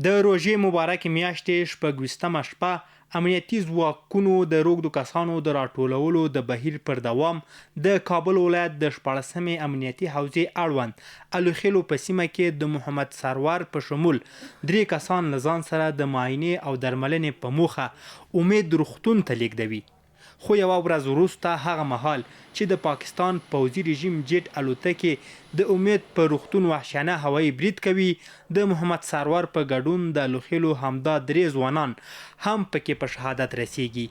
د روژې مبارکې میاشتې شپږویشتمه شپه امنیتي ځواکونو د روږدو کسانو د راټولولو د بهیر پر دوام د کابل ولایت د شپاړسمې امنیتي حوزې اړوند الوخېلو په سیمه کې د محمد سرور په شمول درې کسان له ځان سره د معاینې او درملنې په موخه امید روغتون ته لېږدوي. خو یوه ورځ وروسته هغه مهال چې د پاکستان پوځي رژیم جېټ الوتکې د امید په روغتون وحشیانه هوایي برید کوي، د محمد سرور په ګډون د الوخېلو همدا درې ځوانان هم په کې په شهادت رسېږي.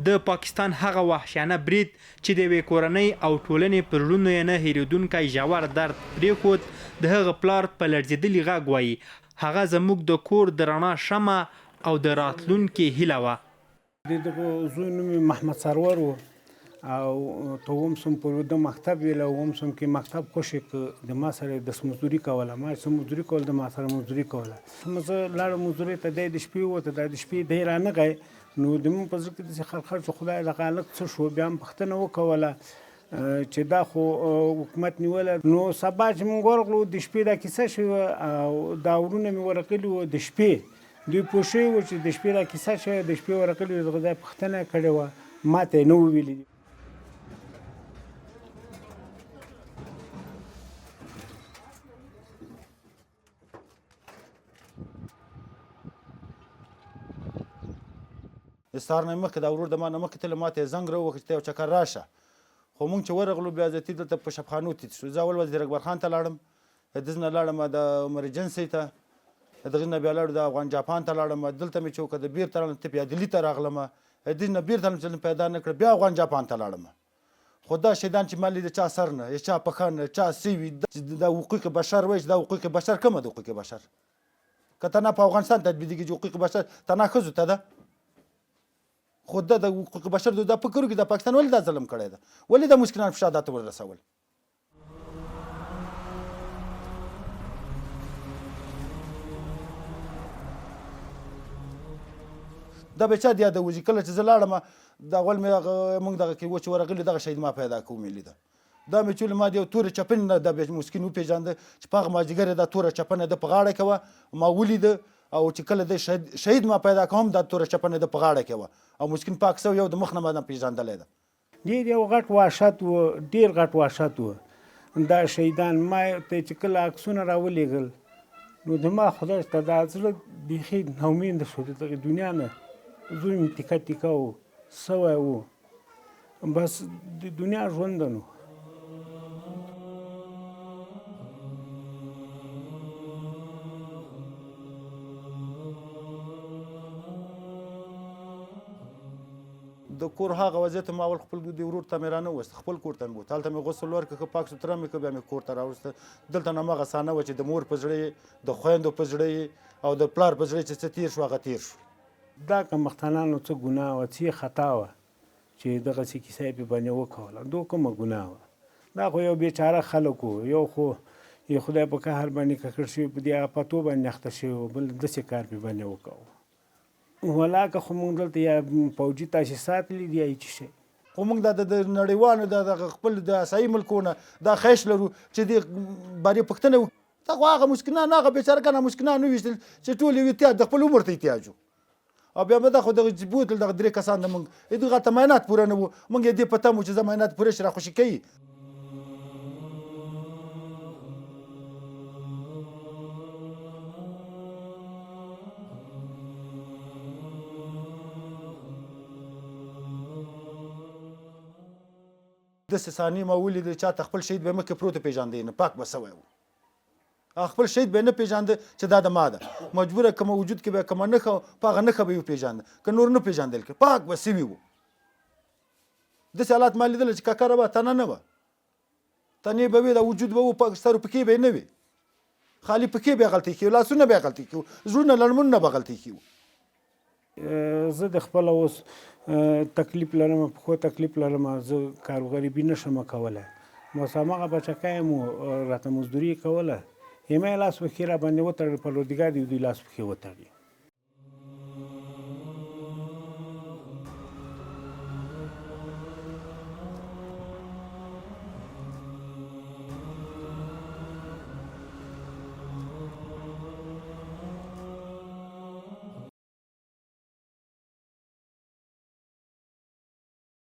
د پاکستان هغه وحشیانه برید چې د یوې کورنۍ او ټولنې پر زړونو یې نه هېرېدونکی ژور درد پرېښود، د هغه پلار په لړزېدلي غږ وایي، هغه زموږ د کور د رڼا شمع او د راتلونکې هیله وه. د دغه زوی نوم یې محمد سرور و او ته اووم صنف پورې د مکتب ویل او اووم صنف کې مکتب خوشې که د ما سره یې دست مزدوري کوله، ما چې مزدوري کوله د ما سره مزدوري کوله. زه لاړم مزدورۍ ته، دی د شپې ووته، دا د شپې دی رانغی نو د مونږ په زړه کې داسې خرخر شو، خدای دغه هلک څه شو؟ بیا مې پوښتنه وکوله چې دا خو حکومت نیولی. نو سبا چې مونږ ورغلو د شپې دا کیسه شوې او دا وروڼه مې ورغلي وو د شپې، دوی پوه شوي وو چې د شپې دا کیسه شوې، د شپې ورغلي وو، د غذا پوښتنه یې کړې وه، ما ته یې نه وو ویلي. د سهار نه مخکې دا ورور د ما نه مخکې تللی، ما ته یې زنګ راووهه چې ته یو چکر راشه. خو مونږ چې ورغلو بیا زه دلته په شفخانو تیت شو. زه اول وزیر اکبر خان ته لاړم، دغه نه لاړم د عمرجنسي ته، دغه نه بیا لاړو د افغان جاپان ته لاړم، دلته مې چې وکړه بیرته راغلم طب عدلي ته راغلم، دغه نه بیرته لاړم چې پیدا نه کړ، بیا افغان جاپان ته لاړم. خو دا شهیدان چې ما لید چا سر نه، چا پښه نه، چا سوي، چې دا حقوق بشر وایي چې دا حقوق بشر کومه د حقوق بشر که تنها په افغانستان تطبیقېږي چې حقوق بشر تنها ښځو ته ده. خو دا د حقوق بشر دا فکر وکړي دا پاکستان ولې دا ظلم کړی ده، ولې دا مسکینان په شهادت ورسول. دا به چا د یاده وځي کله چې زه لاړم دا اول مې هغه موږ دغه کې و چې ورغلي دغه شهید ما پیدا کوم یې لیده دا مې چې ما د یو تورې چپنې نه دا بیا مسکین وپېژانده چې په هغه مازدیګر یې دا توره چپنه ده په غاړه کې وه ما ولیده او چې کله د شهید ما پیدا کوم دا توره چپنه ده په غاړه کې وه او مسکین پاک سو یو د مخ نه ما نه پېژندلی ده. ډیر یو غټ وحشت و، ډیر غټ وحشت و. دا شهیدان ما ته چې کله عکسونه راولېږل نو د ما خدای ته دا زړه بیخي ناامیده شو د دغې دنیا نه. زوی مې تیکه تیکه و، سوی و، بس د دنیا ژوند ده نو. د کور هغه وضعیت ما اول خپل د ورور ته مې رانه وست، خپل کور ته مې بوت، هلته مې غسل ورکړ، ښه پاک سوتره مې کړ، بیا مې کور ته راوسته. دلته نو هماغه صحنه وه چې د مور په زړه یې، د خویندو په زړه یې او د پلار په زړه یې چې څه تېر شو هغه تېر شو. دا کمبختانانو څه ګناه وه، څه یې خطا وه چې دغسې کیسه یې پرې باندې وکوله، دو کومه ګناه وه؟ دا خو یو بېچاره خلک وو، یو خو یې خدای په قهر باندې ککړ شوي، په دې اپتو باندې اخته شوي وو، بل داسې کار پرې باندې وکاوه. ولاکه خو موږ دلته یا پوجي تاسیسات لیدي یا هیڅ شی. خو موږ دا د نړیوالو د دغه خپل د اسیايي ملکو نه دا خواهش لرو چې دې بارې پوښتنه وکړي. دا خو هغه مسکینان هغه بیچاره ګان مسکینان وویشتل چې ټول یو احتیاج د خپل عمر ته احتیاج وو. او بیا به دا خو دغه چې بوتل دغه درې کسان د موږ دغه ته معاینات پوره نه وو، موږ یې دې په تمه وو چې زه معاینات پوره شي راخوشي کوي. داسې صحنې ما ولیدې چاته خپل شهید به مخکې پروت پېژانده یې نه، پاک به سوی و، هغه خپل شهید به نه پېژانده چې دا د ما ده، مجبوره کومه وجود کې به کومه نښه په هغه نښه به یې وپېژانده، که نور نه پېژندل که پاک به سوي وو. داسې حالات ما لیدل چې ککره وه، تنه نه وه، تنې به وې، دا وجود به و، په سر پکې به یې نه وې، خالي پکې به یې غلطۍ کښې، لاسونه به یې غلطۍ کښې، زړونه لړمونه به غلطۍ کښې وو. زه د خپله اوس تکلیف لرم، پښو تکلیف لرم، زه کار غریبي نه شم کولی، بس هماغه بچکی مو راته مزدوري یې کوله، یمه یې لاس پښې را باندې وتړل، پروردګار دې دوی لاس پښې وتړي.